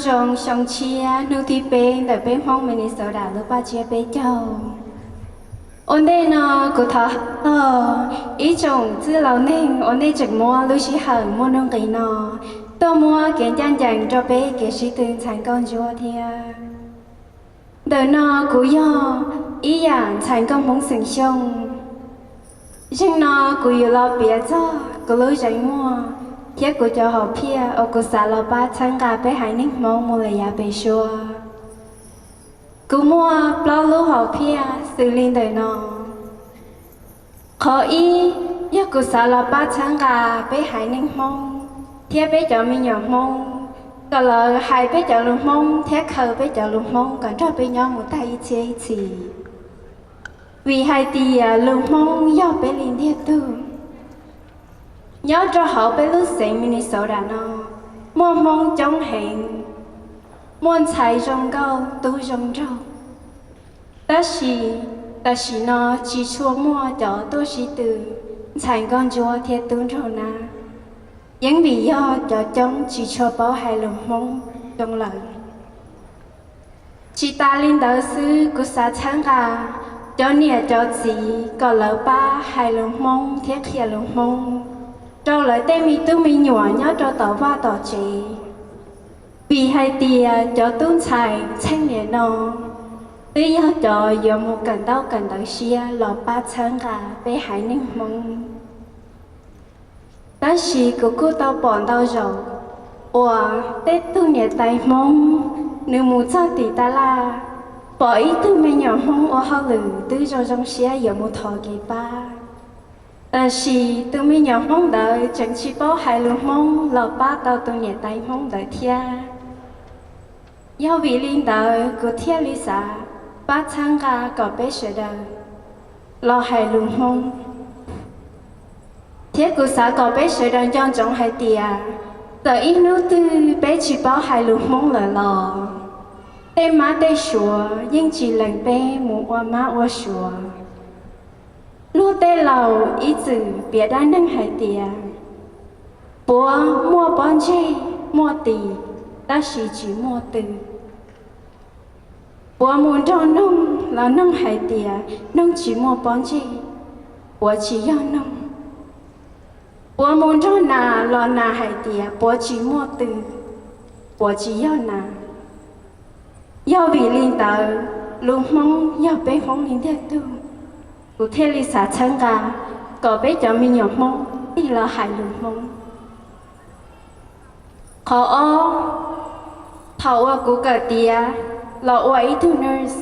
Zoo xyoo tshiab hnub thib peb ntawm peb Hmoob Minnesota lub paj tsiab peb caug. Ua ntej no kuv thov hais txog ib tsoom txwj laus neeg uas nej tseem muab lub sij hawm muaj nuj nqis no tuaj muab kev ncaj ncees rau peb kev sib tw ntxhais nkauj ntsuab thiab. Ntawm no kuv yog ib yam ntxhais nkauj Hmoob xeem Xyooj. Zeej no kuv yuav los piav txog kuv lub zeem muaj thiab kuv cov hom phiaj uas kuv xav los pab txhawb nqa peb haiv neeg Hmoob mus lawm yav pem suab. Kuv muaj plaub lub hom phiaj xws li ntawm no. Qhov ib, yog kuv xav los pab txhawb nqa peb haiv neeg Hmoob thiab peb cov me nyuam Hmoob, kom lawv hais peb cov lus Hmoob thiab khaws peb cov lus Hmoob kom nrog peb nyob mus tag ib txhiab ib txhis. Vim hais tias lus Hmoob yog peb li ntiag tug. Nyob rau hauv peb lub xeev Minnesota no, muaj Hmoob coob heev, muaj ntxhais zoo nkauj tub zoo nraug. Tab sis tam sim no tsis tshua muaj cov tuaj sib tw ntxhais nkauj ntsuab thiab tub nraug na, yeej vim yog cov coob tsis tshua paub hais lus Hmoob zoo lawm. Tsis tas li ntawd xwb, kuv xav txhawb nqa cov niam cov txiv kom lawv pab hais lus Hmoob thiab qhia lus Hmoob rau lawv tej me tub me nyuam nyob rau tom vaj tom tsev. Vim hais tias cov tub ntxhais txheej niam no twb yog cov yuav mus kawm ntaub kawm ntawv siab los pab txhawb nqa peb haiv neeg Hmoob. Tab sis kuv kuj tau pom ntau zaus uas tej tug niam tais Hmoob nws mus txog tim taj laj, pom ib tug me nyuam Hmoob ua hauj lwm twb zoo zoo siab yuav mus thov kev pab, tab sis tus me nyuam Hmoob ntawd tseem tsis paub hais lus Hmoob los pab tau tus niam tais Hmoob ntawd thiab. Yog vim li ntawd kuv thiaj li xav pab txhawb nqa kom peb sawv daws los hais lus Hmoob. Thiab kuv xav kom peb sawv daws nco ntsoov hais tias txawm ib hnub twg peb tsis paub hais lus Hmoob lawm los tej mab tej suav yeej tsis lees peb mus ua mab ua suav. Luag tej laus ib txwm piav dab neeg hais tias puav muaj pob ntseg muaj tis, tab sis tsis muaj tw. Puav mus nrog noog los noog hais tias noog tsis muaj pob ntseg, puav tsis yog noog. Puav mus nrog nas los nas hais tias puav tsis muaj tw, puav tsis yog nas. Yog vim li ntawd, lus Hmoob yog peb Hmoob li ntiag tug, kuv thiaj li xav txhawb nqa kom peb cov me nyuam Hmoob tig los hais lus Hmoob. Qhov ob, thaum uas kuv kawm tiav los ua ib tug nurse,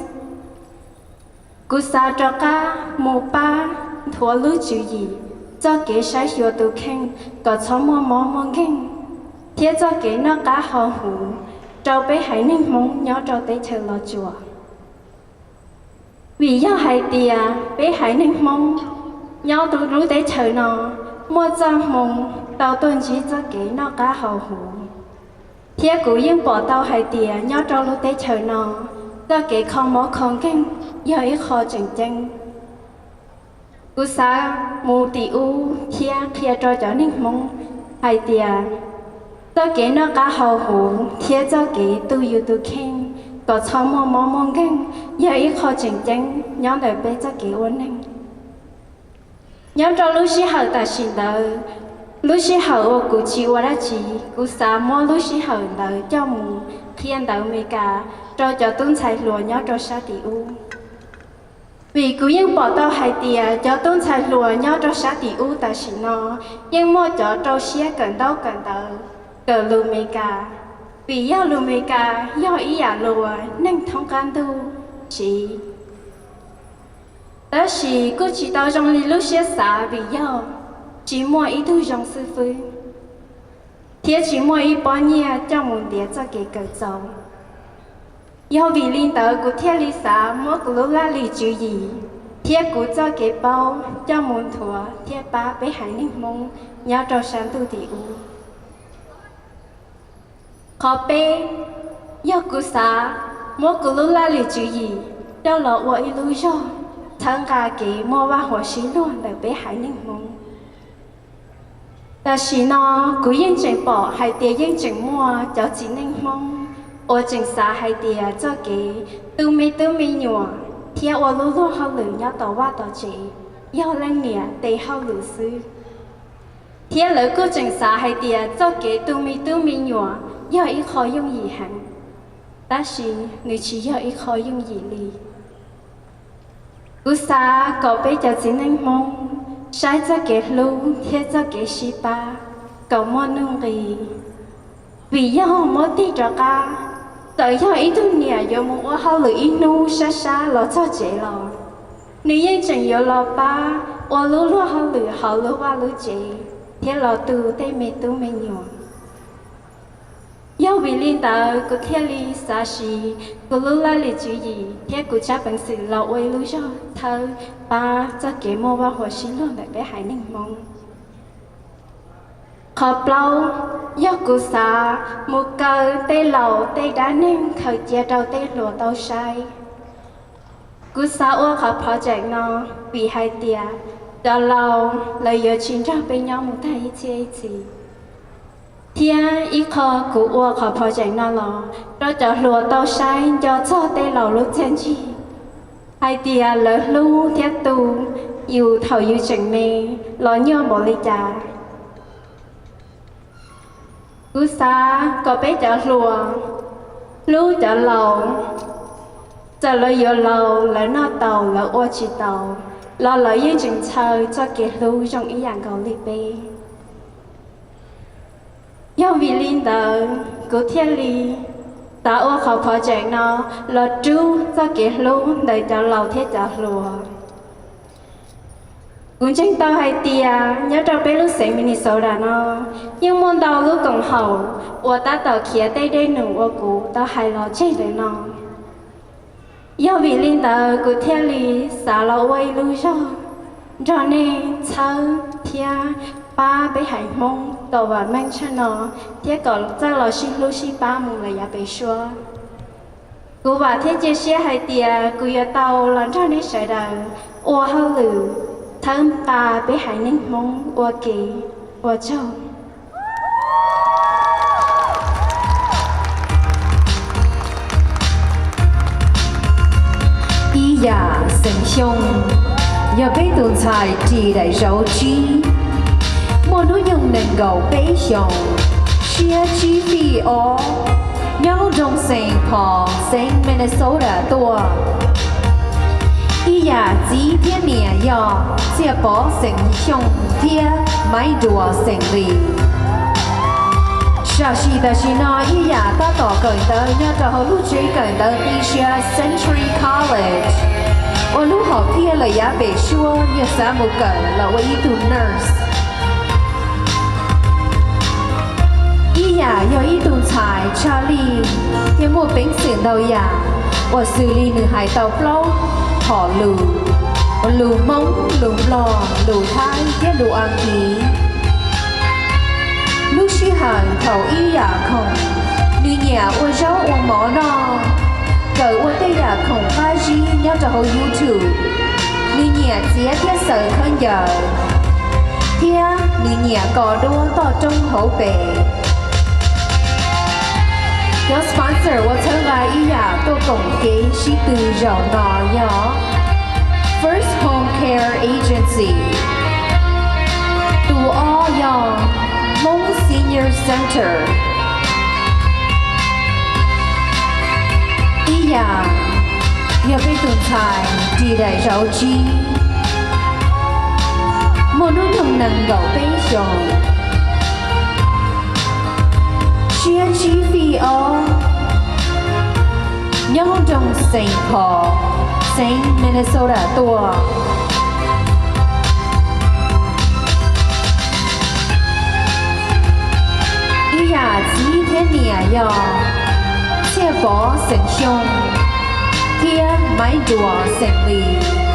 kuv xav rov qab mus pab nthuav lub tswv yim txoj kev saib xyuas tus kheej kom txhob muaj mob muaj nkeeg, thiab txoj kev noj qab haus huv rau peb haiv neeg Hmoob nyob rau teb chaws Los Tsuas. Vim yog hais tias peb haiv neeg Hmoob nyob rau lub teb chaws no muaj txoj hmoo tau tuaj ntsib txoj kev noj qab haus huv, thiab kuv yeej pom tau hais tias nyob rau lub teb chaws no txoj kev kho mob kho nkeeg yog ib qho tseem ceeb. Kuv xav mus tim ub thiab qhia rau cov neeg Hmoob hais tias txoj kev noj qab haus huv thiab txoj kev tu yus tus kheej kom txhob muaj mob muaj nkeeg yog ib qho tseem ceeb nyob ntawm peb txoj kev ua neeg. Nyob rau lub sij hawm tam sim ntawd, lub sij hawm uas kuv tsis ua dab tsi, kuv xav muab lub sij hawm ntawd coj mus qhia ntawv Amelikas rau cov tub ntxhais hluas nyob rau sab tim ub. Vim kuv yeej pom tau hais tias cov tub ntxhais hluas nyob rau sab tim ub tam sim no yeej muaj cov rau siab kawm ntaub kawm ntawv, kawm lus Amelikas, vim yog lus Amelikas yog ib yam lus uas neeg thoob qab ntuj siv. Tab sis kuj tsis tau zoo li lub siab xav vim yog tsis muaj ib tug zoo xib fwb, thiab tsis muaj ib pob nyiaj coj mus ntiav txoj kev kawm txaus. Yog vim li ntawd kuv thiaj li xav muab kuv lub laj lim tswv yim thiab kuv txoj kev paub coj mus nthuav thiab pab peb haiv neeg Hmoob nyob rau sab ntuj tim ub. Qhov peb, yog kuv xav muab kuv lub laj lim tswv yim coj los ua ib lub zog txhawb nqa kev muaj vaj huam sib luag ntawm peb haiv neeg Hmoob. Tam sim no kuv yeej tseem pom hais tias yeej tseem muaj cov txiv neej Hmoob uas tseem xav hais tias txoj kev tu me tub me nyuam thiab ua lub luag hauj lwm nyob tom vaj tom tsev yog leej niam tes hauj lwm xwb. Thiab lawv kuj tseem xav hais tias txoj kev tu me tub me nyuam yog ib qho yooj yim heev, tab sis nws tsis yog ib qho yooj yim li. Kuv xav kom peb cov txiv neej Hmoob saib txoj kev hlub thiab txoj kev sib pab kom muaj nuj nqis, vim yog muab tig rov qab, txawm yog ib tug niam yuav mus ua hauj lwm ib hnub sab sab los txog tsev los, nws yeej tseem yuav los pab ua lub luag hauj lwm hauv lub vaj lub tsev thiab los tu tej me tub me nyuam. Yog vim li ntawd kuv thiaj li xav siv kuv lub laj lim tswv yim thiab kuv tsab peev xwm los ua ib lub zog thawb pab txoj kev muaj vaj huam sib luag ntawm peb haiv neeg Hmoob. Qhov plaub, yog kuv xav mus kaw tej laus tej dab neeg khaws cia rau tej hluas tau saib. Kuv xav ua qhov project no vim hais tias cov laus lawv yuav tsis nrog peb nyob mus tag ib txhiab ib txhis. Thiab ib qho kuv ua qhov project no los rau cov hluas tau saib nco txog tej laus lub txiaj ntsig hais tias lawv hlub thiab tu yus thaum yus tseem me los nyuaj npaum li cas. Kuv xav kom peb cov hluas hlub cov laus, txawm lawv yuav laus, lawv noj tau, lawv ua tsis tau, los lawv yeej tseem ntshaw txoj kev hlub zoo ib yam nkaus li peb. Yog vim li ntawd kuv thiaj li xav ua qhov project no los rub txoj kev hlub ntawm cov laus thiab cov hluas. Kuv ntseeg tau hais tias nyob rau peb lub xeev Minnesota no yeej muaj ntau lub koom haum uas tab tom khiav tej dej num uas kuv tau hais los tseg ntawm no. Yog vim li ntawd kuv thiaj li xav los ua ib lub zog nrog nej txhawb thiab pab peb haiv Hmoob kom vam meej tshaj no thiab kom txawj los sib hlub sib pab mus lawm yav pem suab. Kuv vam thiab cia siab hais tias kuv yuav tau los nrog nej sawv daws ua hauj lwm thawb nqa peb haiv neeg Hmoob ua ke. Ua tsaug. Ib Yam Xeem Xyooj yog peb tus ntxhais ris daim zauv tsib, muaj hnub nyoog nees nkaum peb xyoos, siab tsib fij ob, nyob lub nroog Saint Paul, xeev Minnesota tuaj. Ib Yam txiv thiab niam yog Txhiaj Pov xeem Xyooj thiab Maiv Duas xeem Lis. Sam sim tam sim no Ib Yam tab tom kawm ntawv nyob rau hauv lub tsev kawm ntawv qib siab Century College, ua lub hom phiaj lawm yav pem suab yog xav mus kawm los ua ib tug nurse. Ib Yam yog ib tug ntxhais tshaj lij thiab muaj peev xwm ntau yam, uas xws li nws hais tau plaub hom lus, lus Hmoob, lus Nplog, lus Thaib thiab lus Askiv. Lub sij hawm thaum Ib Yam khoom, nws nyiam ua zaub ua mov noj, kawm ua tej yam khoom qab zib nyob rau hauv YouTube. Nws nyiam txiav thiab xaws khaub ncaws, thiab nws nyiam kos duab toj roob hauv pes. Cov sponsor uas txhawb nqa Ib Yam tuaj koom kev sib tw zaum no yog First Home Care Agency, tus ob yog Hmoob Senior Center. Ib Yam yog peb tus ntxhais ris daim zauv tsib, muaj hnub nyoog nees nkaum peb xyoos, siab tsib fij ob, nyob nroog Saint Paul, xeev Minnesota tuaj. Ib Yam txiv thiab niam yog Txhiaj Pov xeem Xyooj thiab Maiv Duas xeem Lis.